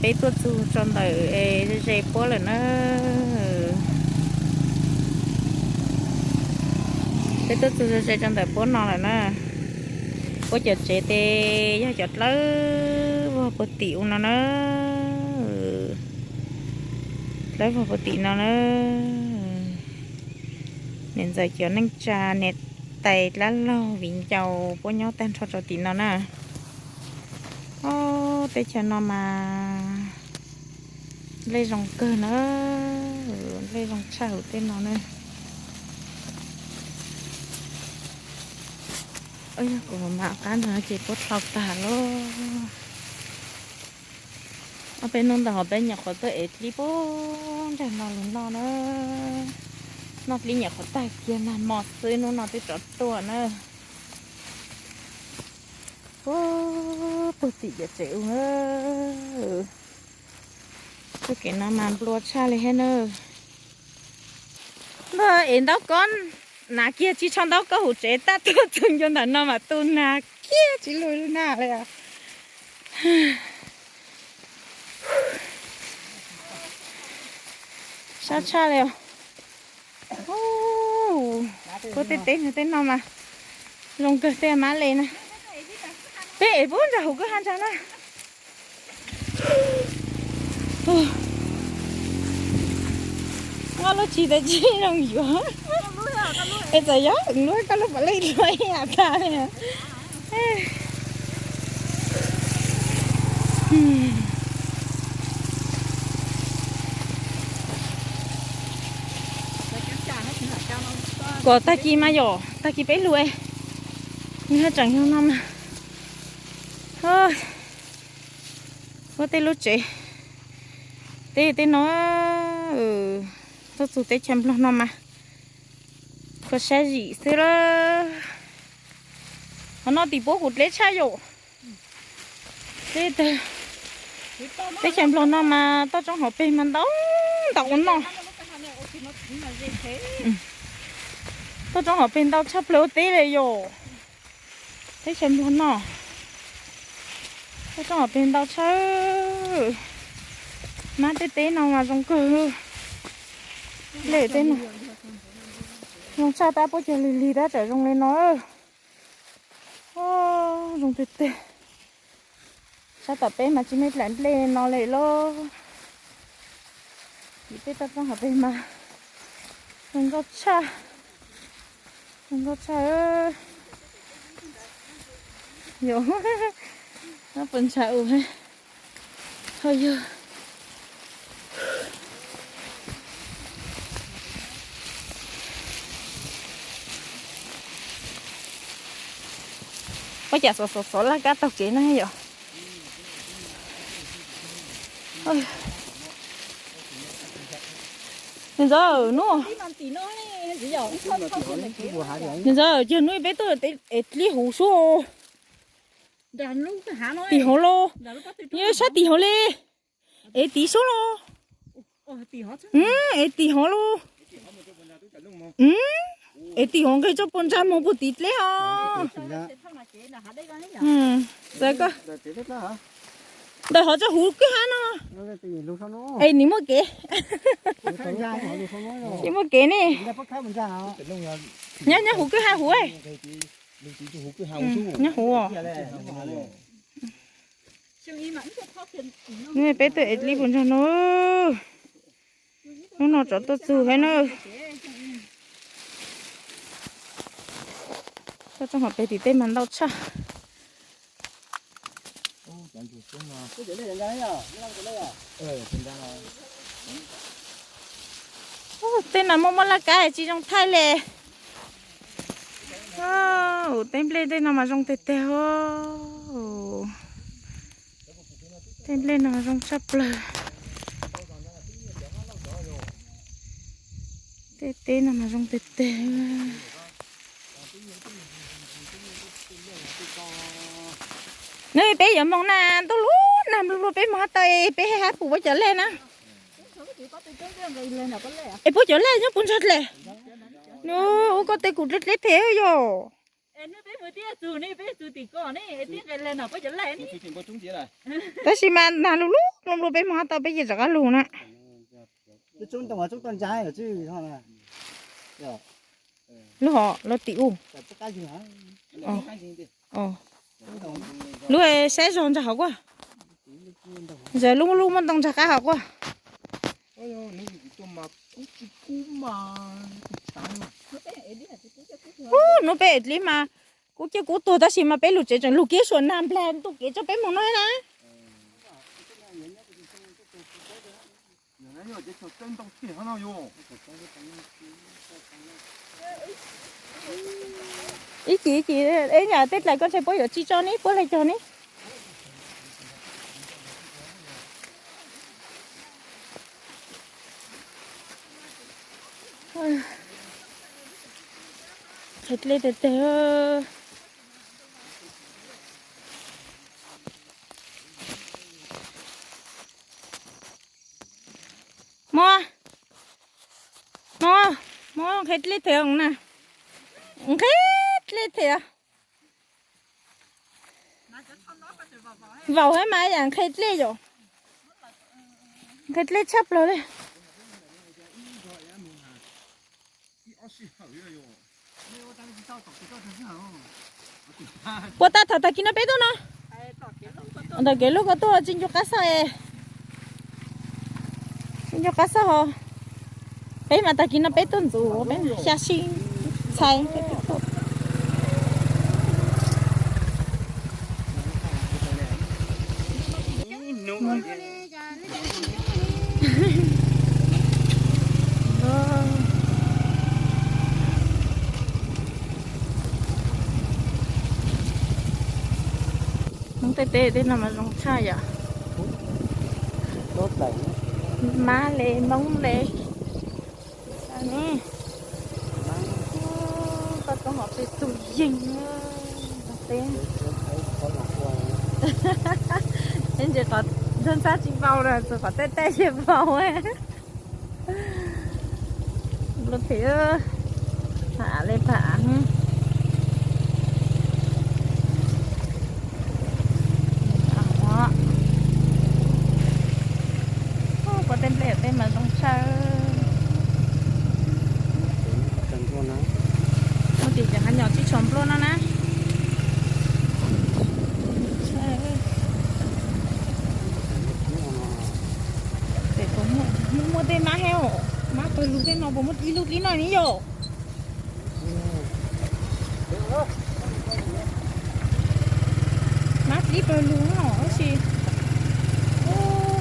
Peb tuaj txug tso ntawm es ze ze puab lawm na. Peb tuaj txug ze ze tso ntawm puab no lawm na. Puab cov tsev tes yog cov dlawb vog puag tim u no na. Dlawb vog puag tim no na. Niam ntxawm cov neej tsa, niam tais dab laug viv ncaus puab nyob tag nrho rau tim no na. Ob, teb chaws no mas nplej zoo kawg na. Nplej zoo tshaj hauv tej no na. Yog kuv mam qab no ces puab dlau tag lawm. Ob peb hnub ntawd ho peb nyuam qhuav tuaj ev dlib puag nraag no los noj na. Noj dlib nyuam qhuav tag kiag nag hmo xwb, hnub no twb rov tuaj na. Puag tim cov tsev u na. Txoj kev no mas nplua tshaj li thiab na. Npawg, ev ntaub kob, hnav kiag tsis tsho ntaub kob hauv tsev, tab tuaj txug ncua ntawm no mas tu nag kiag tsis lug nag li. Sab tshaj li os. Puab tej teb no, tej no mas zoo kawg tej mab le na. Peb ev puag nram huv kwj ha ntag na. Noj lub tshis tas tsis zoo yuav. Es txawm yog lub koj lub puav leej dua ib yam tas li. Kom tag kis mas yom, tag kis peb lug, nws ho tseem yog no mas. Puab tej lub tsev, teb tej no, tuaj txug teb chaws Nplog no mas kho sab zim xwb lawm. Qhov no tim puab kuv dleb tshaj yom. Teb chaws Nplog no mas toj roob hauv pes mas ntau ntau ua noj. Toj roob hauv pes ntau tshaj plaws ua teb li yom. Teb chaws Nplog no toj roob hauv pes ntau tshaj. Mab tej teb no mas zoo kawg. Nplej tej no zoo tshaj, tab puab cog lig lig tab tseem zoo li no. Zoo tiag tiag. Sab tom peb mas tsis muaj dlaim nplej no li lauj. Tim peb toj roob hauv pes mas zoo nkauj tshaj. Zoo nkauj tshaj. Yog, no puas ntshav u ho yog. Ua cas xov xov xov laj kab taug kev no yom? Niam ntxawm, nub, niam ntxawm, cog nub peb tuaj ev dlib huv sub. Tim hauv los, yog sab tim hauv li. Ev tim sub los. Ev tim hauv los. Ev tim hauv nqis rau puag nrag moog puag tim dleb os. Txawm koj ntawm hov tso huv kwj ha no. Es nws muaj kev. Tsis muaj kev ne. Nyob, nyob huv kwj ha huv. Nyob huv. Nub peb tuaj ev dlib puag nrag no. Hnub no tsov tuaj txug thiab na. Toj roob hauv pes tim tej mas ntau tshaj. Tej no muaj muaj laj kab tsis zoo thaij li. Tej nplej tej no mas zoo tiag tiag os. Tej nplej no zoo tshaj plaws. Tej teb no mas zoo tiag tiag. Nub peb yuav moog na, ntuj lub nag nplua lug peb moog hab tau, peb hab pum puab cov laj na. Es puab cov laj nyob puag nrag dlej. Nub, ua koj tej kuv dleb dleb phem yog. Tab sis mas nag lug lug. nplua nplua peb moog hab tau peb ces rov qab lug na. Lug hov, lug tim u. Lub saib zog ntsa hov quaj. Zog lub lub muaj ntoo ntsa qab hov quaj. Hnub peb dlib mas kub ciaj kub tuag tab sis mas peb lug tsev tseem lug kiag suam nag nplag ntuj kev tso peb moog no na. Ib chim ib chim, ib nyam tej dlais koj ntshe puab yuav tsi tso ne, puab le cog ne. Qhia dlej teg teg. Muab, muab, muab qhia dlej teg na. Qhia dlej teg. Vaum hab mas yam qhia dlej yom. Qhia dlej tshaj plaws li. Puas tau thaum tag kis no peb tuaj no? Thaum kev lug koj tuaj tsi ncu qab xauj es. Tsi ncu qab xauj ho. Peb mas tag kis no peb tuaj ntxuav peb xya sib txhais peb tuaj. Hmoob tej teb tej no mas zoo tshaj yom. Mab le Hmoob le. Koj toob hov peb tug yeeg teb. Ib ntsis qhov ntxhab ntxhab tsis vau na, txug qhov tej tej ces vau. Nplua them, pam le pam. Puab tej nplej tej mas zoo tshaj. Muaj tis ces qhov nyom tsib tsho nplua no na. Tes puas muaj, muaj tej mab hab, mab pawg lug tej no puas muaj ib lub dlib no ne yom? Mab dlib pawg lug no tab sis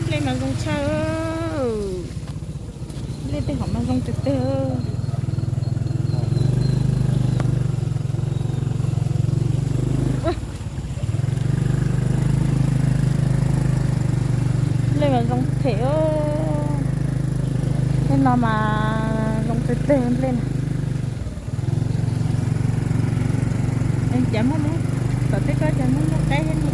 nplej mas zoo tshaj. Nplej tej hom mas zoo tag tag. Nplej mas zoo them. Tej no mas zoo tag tag nplej na. Cas muaj, tom tej koj cas muaj muaj qaib thiab ne.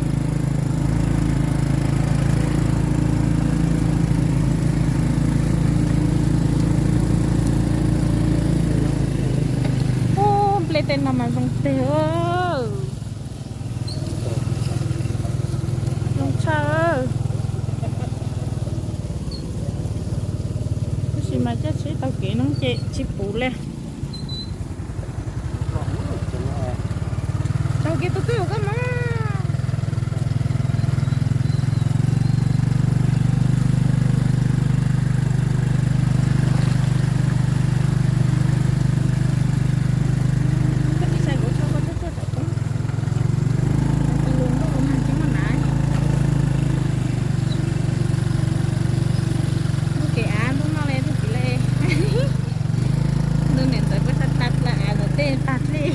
Ub, nplej tej no mas zoo tag. Zoo tshaj. Tab sis mas caij tsheb taug kev no ces tsis pum li. Taug kev tus twg koj mas. Ntuj kev av ntuj noj le ntuj txiv le. Ntuj niam ntxawm puab tag tag plaws av ntawm tej tag dlej.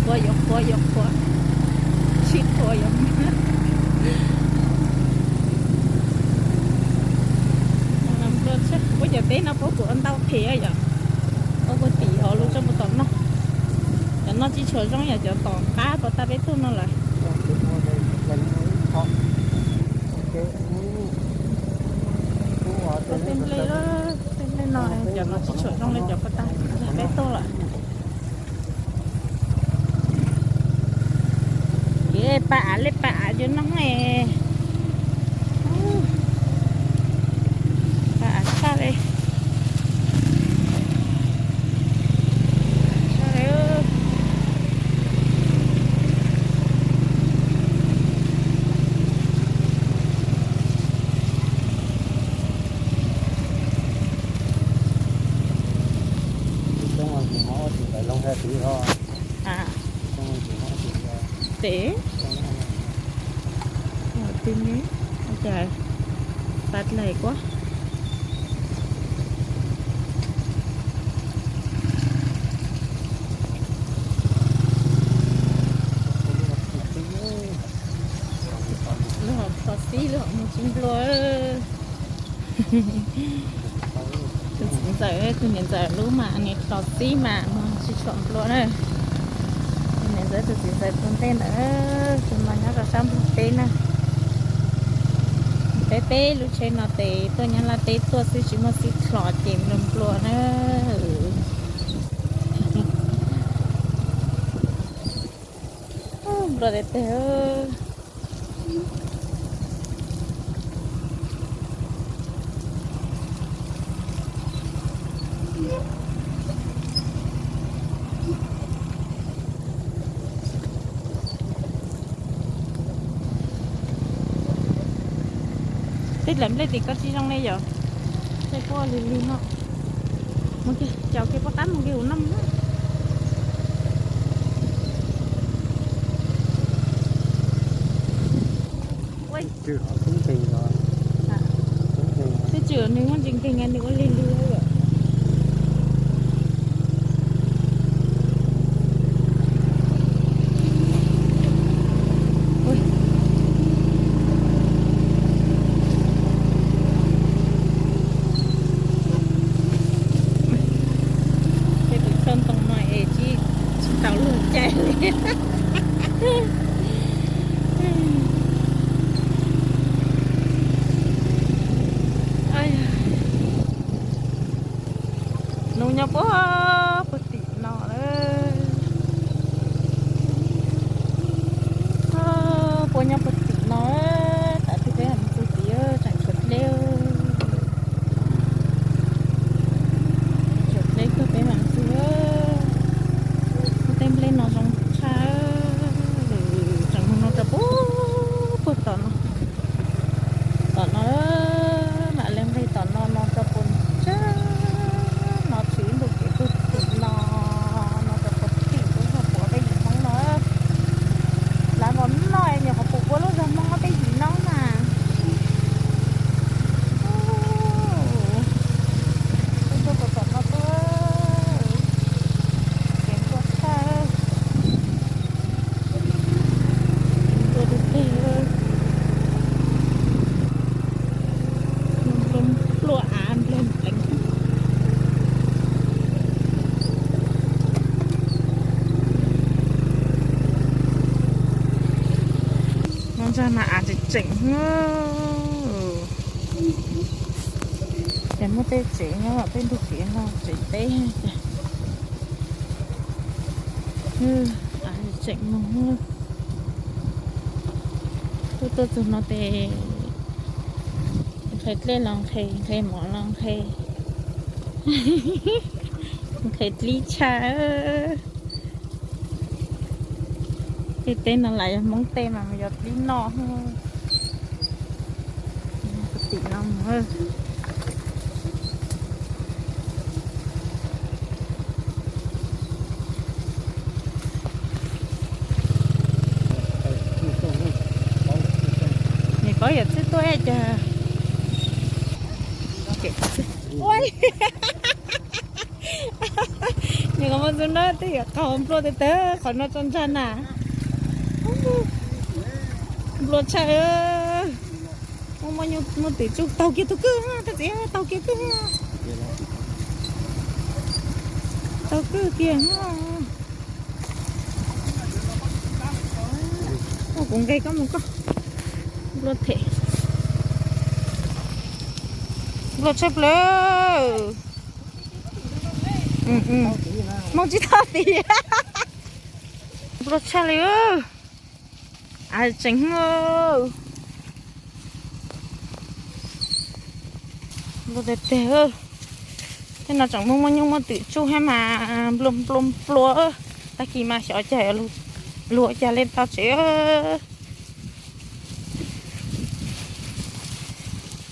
Yuav qhuav, yuav qhuav, sib qhuav yuav. Ua cov teb no puab kuj ua ntau phem yom. Ua puag tim hauv lub tsob puag tom no. Cov no tsis tshua zoo yom, cov tom qab puag ta peb tuaj no lawm. Tej nplej, tej nplej no cov no tsis tshua zoo li cov puag ta peb tuaj lawm. Kev pa av li pa av yuav no, pa av tshaj li. Tes, ua twg ne, cas tas dlaim kuab. Lub hom tso xib, lub hom muag tsis nplua. Tus txiv ntxawm, tus niam ntxawm lub mas nws tso xib mas muag tsis tshua nplua na. Tus niam ntxawm, tus txiv ntxawm tus ntej ntawd, tus no nyob rau sab Nplog teb na. Peb peb lub tsheb no tes tuaj Nyab Laj teb tuaj xwb tsis muaj xib thos ces nplua nplua na. Nplua tes tes. Tej dlaim nplej tim koj tsis zoo li yom. Tej kuj lig lig no. Mus kiag, caum kiag puag ta mus kiag hauv no na. Twb tsis nws muaj ntsis nkeeg, nws ua lig lig. Tej tus txawj ntoo no es tsis, tsis tau luag caij li. Nws nyob puag, puag tim no lawm. Puab nyob puag tim no, tam twg peb mam txug tid tseem tshuav dleb. Tshuav dleb kawg peb mam txug. Tej nplej no zoo tshaj, tseem mus no rau puag, puag tom no. Tom no, mam li nqeg tom no no rau puag ntsag no, tshwm ib ntu kev puag tim no, no rau puag tim lub zog puav peb yim Hmoob no. Lav vos noj nyuam qhuav pum puab lub zog Hmoob peb yim Hmoob na. Tuaj puag tom no tuaj, kev nplua tshaj. Nplua teg teg, nplua av nplua pleev. No ntag mas av tseem tseem. Ces muaj tej tsev nyob tej ntug kev no tsev teb ces av tseem moog. Tuaj tuaj txug no tes nqhis dlej los nqhis, nqhis mov los nqhis, nqhis dlib tshaj. Tej teb no lam yog Hmoob tej mas mus yog dlib noj. Tim no mus. Nws paub yam txwj tuaj cas. Ua, Nws qhov muaj txug na, twb yuav qaug nplua tes tes qhov no tso ntsag na. Nplua tshaj. Muaj muaj nyuj muaj twm tsuj, taug kiag tus kwj, koj txiv, taug kiag kwj. Taug kwj kiag. Kuv nqes koj mus koj. Nplua them. Nplua tshaj plaws. Moog tsis tau tim. Nplua tshaj li. Tseem. Nplua teg teg. Tej no tseem muaj muaj nyuj muaj twm tsuj thiab mas nplua nplua nplua. Tag kis mas xyov cas luag ua cas le tau tsev.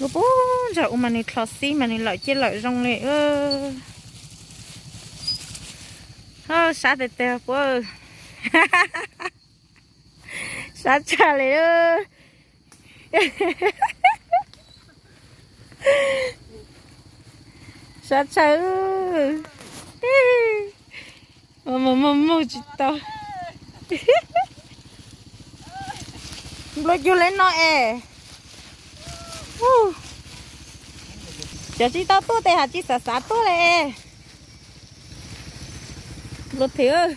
Lub puag ntsag ua mas nws dlhau xib mas nws lawm ciaj lawm zoo li. Sab tes tes puab. Sab tshaj li. Sab tshaj. Muag muag tsis tau. Nplua cuag li no es. Cov tsis tau tuaj tes has tsis xav xav tuaj li. Nplua thiab.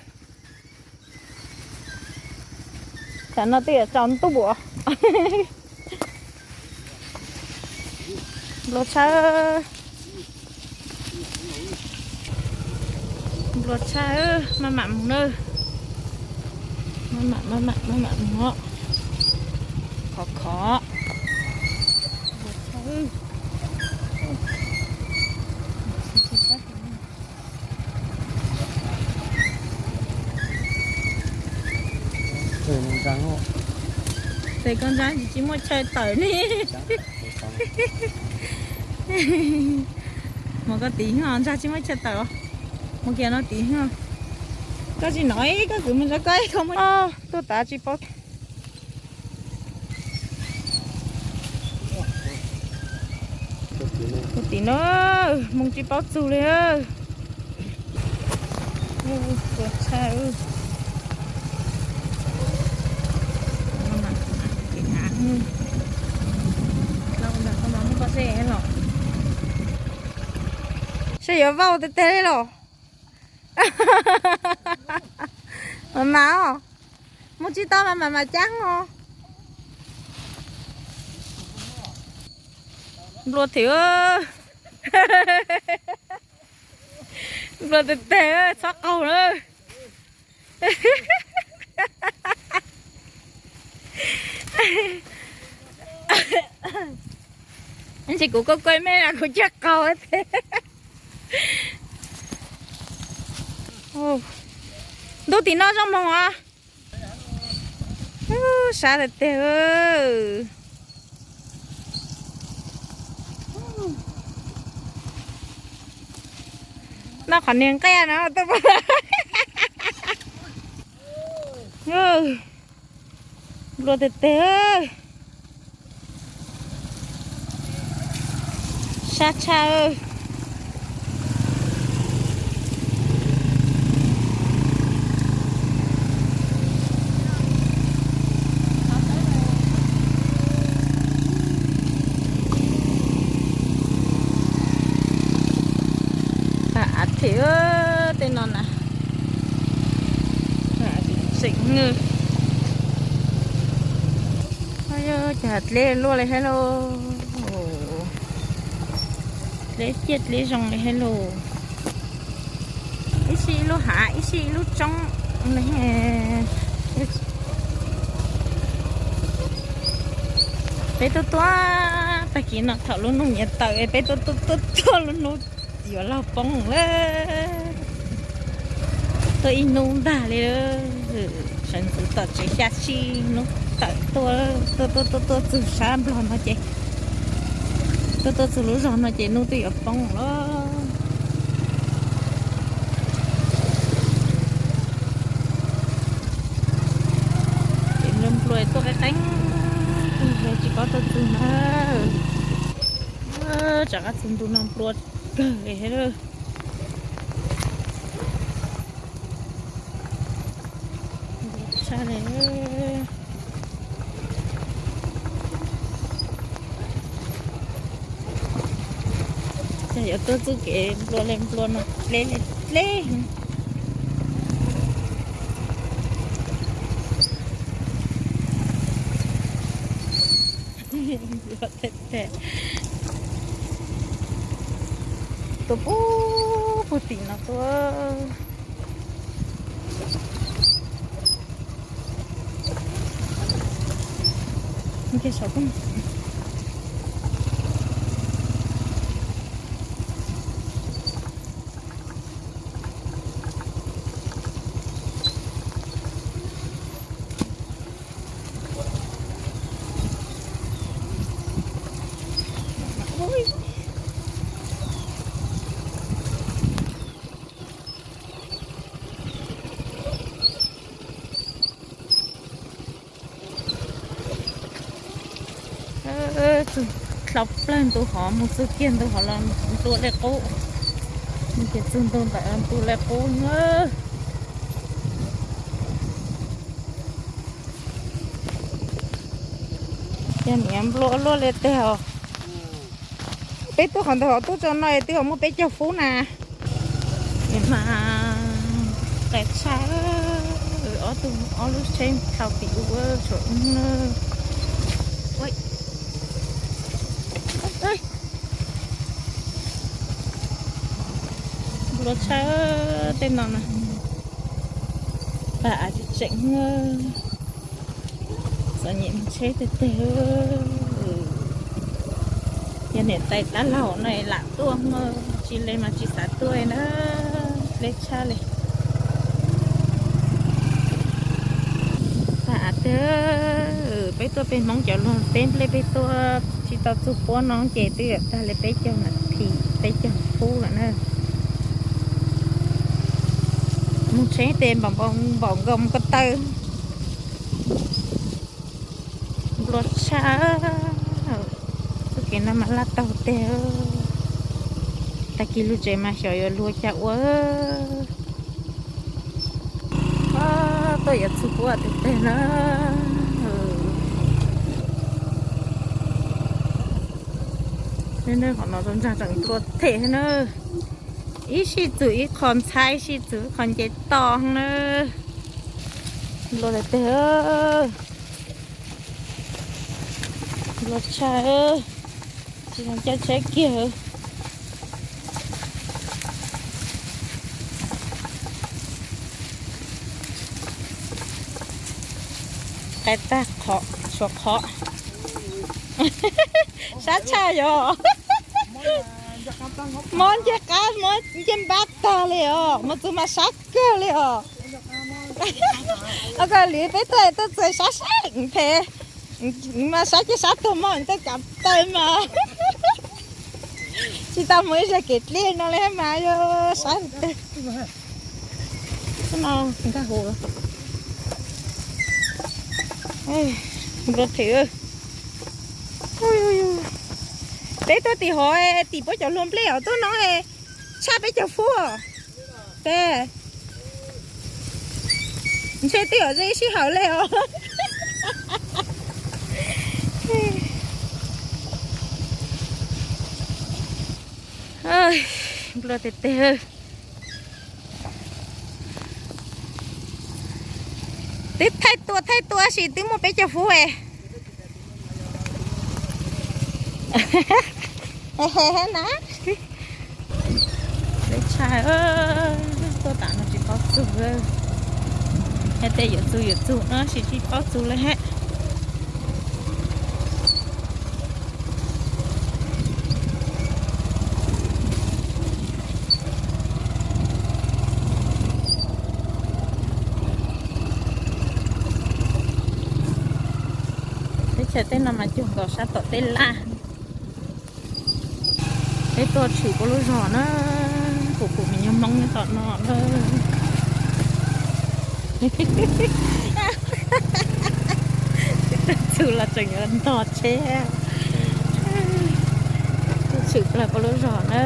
Tam no twb yuav tsaus ntuj as. Nplua tshaj. Nplua tshaj, maj mam mus na. Maj mam maj mam maj mam mus. Khov khov. Nplua tshaj. Tes koj ntsa tsis muaj chaw tawm li. Mus koj tim no ntsa tsis muaj chaw tawm. Mus kiag no tim no. Koj tsis nov ib koj kwv mus ntsa koj ib koj muaj tuaj tav tsis paub. Tim no mus tsis paub txug li. Ua tshaj. Seb yuav vau tes tes li los. Mas mas os, mus tsis tau mas mas mas caab os. Nplua thiab. Nplua tes tes txhob qaug na. Ntsis kuv kuj kuj me kuv caj qaug thiab. Ntuj tim no zoo moog os. Sab tes tes. Noj qhov niag nqaij no tuaj. Nplua tes tes. Sab tshaj. Av them tej no na. Tseem. Cas dleb luaj li thiab lauj. Dleb ciaj dleb zoo li thiab lauj. Ib sij ib lub hav ib sij ib lub roob. Peb tuaj tuaj tag kis no thaum lub hnub nyias tawm peb tuaj tuaj tuaj tuaj lub hnub yuav luag poob lawm. Tuaj ib hnub ntag li. Sawv ntxuv tom tsev xya sij hnub tawm tuaj, tuaj tuaj tuaj tuaj txug sab Nplog no ces, tuaj tuaj txug lub zog no ces hnub twb yuav poob lawm. Ces nplua nplua tuaj qeeb qeeb, tsis paub tuaj txug na. Tsam qab txug ntu no nplua kawg li thiab. Tag li. Ces yuav tuaj txuj kev nplua li nplua no dleb li dleb. Tuaj puag puag tim no tuaj. Txug dlhau plawg ntu hov mus txug kiag ntu hov los nplua dlej qub. Ces txug ntu ntawd nplua dlej qub na. Ces niam nplua luaj li teg os. Peb tuaj qhov ntawd hov tuaj tso no twb ho muaj peb caug fub na. Es mas qe tshaj, ob tug ob lub tsheb dhau tim ub tshuav ub na. Nplua tshaj tej no na. Pag av tseem tseem, txom nyem mus tsheb teg teg. Yog niam tais dab laug no lam tuaj, tsis le mas tsis xav tuaj na, dleb tshaj li. Pag av teg, peb tuaj peb Hmoob cov luag peb nplej peb tuaj tsis tau txug puab no ces twb yuav tag li peb caug nas this peb caug fub lawm na. Mus tsheb tes npaum nkaus mus ko taw. Nplua tshaj, txuj kev no mas laj taug teg. Tag kis lug tsev mas xyov yuav luag cas ua. Tuaj yuav txug puab teg teg na. Qhov no rau ntag tseem nplua them na. Ib sij txug ib qho ntxhab, ib sij txug ib qho nce toj na. Nplua teg teg. Nplua tshaj, tsis zoo caij tsheb kiag. Qe tag qhov, suav qhov. Sab tshaj yog. Mob ncej qab, mob ncej npab tag li os, mob txwv mas sab kawg li os. Koj li peb tuaj tuaj txog sab sab phem, mas sab ces sab tuag mog, tuaj cav taw mas tsis tau mus ib zag kev dleb no li mas yog sab tag. Nkag huv, nplua them. Peb tuaj tim hov, tim puab cov luag nplej os, tuaj no tshaj peb caug fub. Tes ntshe twb yog ze ib sij hawm li os. Nplua teg teg. Twb thaij tua thaij tua sis twb muaj peb caug fub es. Na, dleb tshaj, tuaj tam no tsis paub txug, hais tias yuav txug yuav txug no sis tsis paub txug li hab. Teb chaws tej no mas cuag nkaus sab tom tej laj. Peb tuaj tshwm puab lub zog na, kuv kuv me nyuam Hmoob nyob tom no na. Txug los tseem yuav ntog tsheb. Tuaj tshwm plaws puab lub zog na.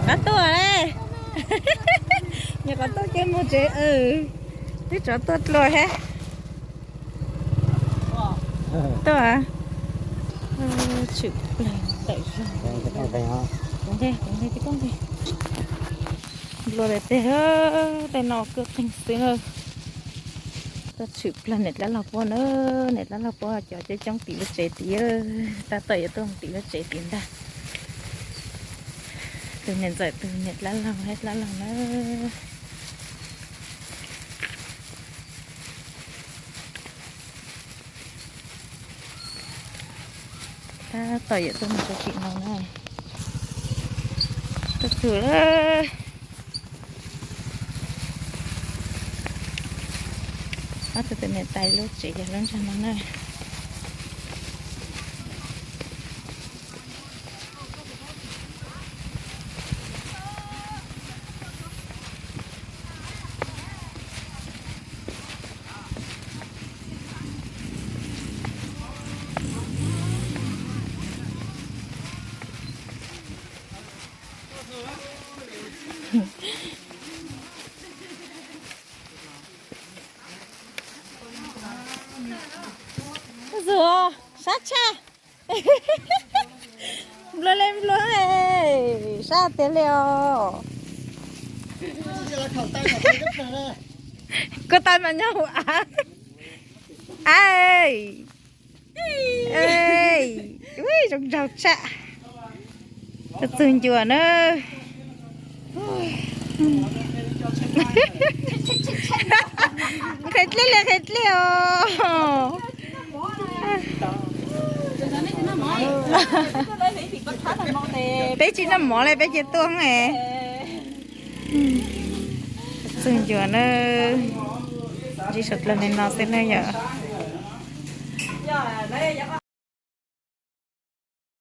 Qab tuaj le. Nyuam qhuav tuaj kiag mus tsev, twb tsov tuaj dlua thiab. Tuaj. Tshwm plaws ntawm zos. Kuv nce, kuv nce, kuv nce. Nplua lawm teg, tej no kuj qeeg xwb na. Tuaj tshwm plaws niam dab laug puab na, niam dab laug puab cov coob coob tim lub tsev tid, tab tom yuav tuaj mus tim lub tsev tid ntag. Tus niam ntxawm tus niam dab laug, dab laug na. Tab tom yuav tuaj mus rau tim no na. Tuaj txug ob tug tus niam tais lub tsev yog lub ntsag no na. Zuag, sab tshaj. Nplua li nplua, sab tiag li os. Koj tais mas nyob hauv av. Zoo nraug tshaj. Tuaj txug ncua na. Qhia dlej li qhia dlej os. Peb tsis noj mov li peb cia tuaj. Txug ncua na. Ntsib suav dlawg li no xwb na yom.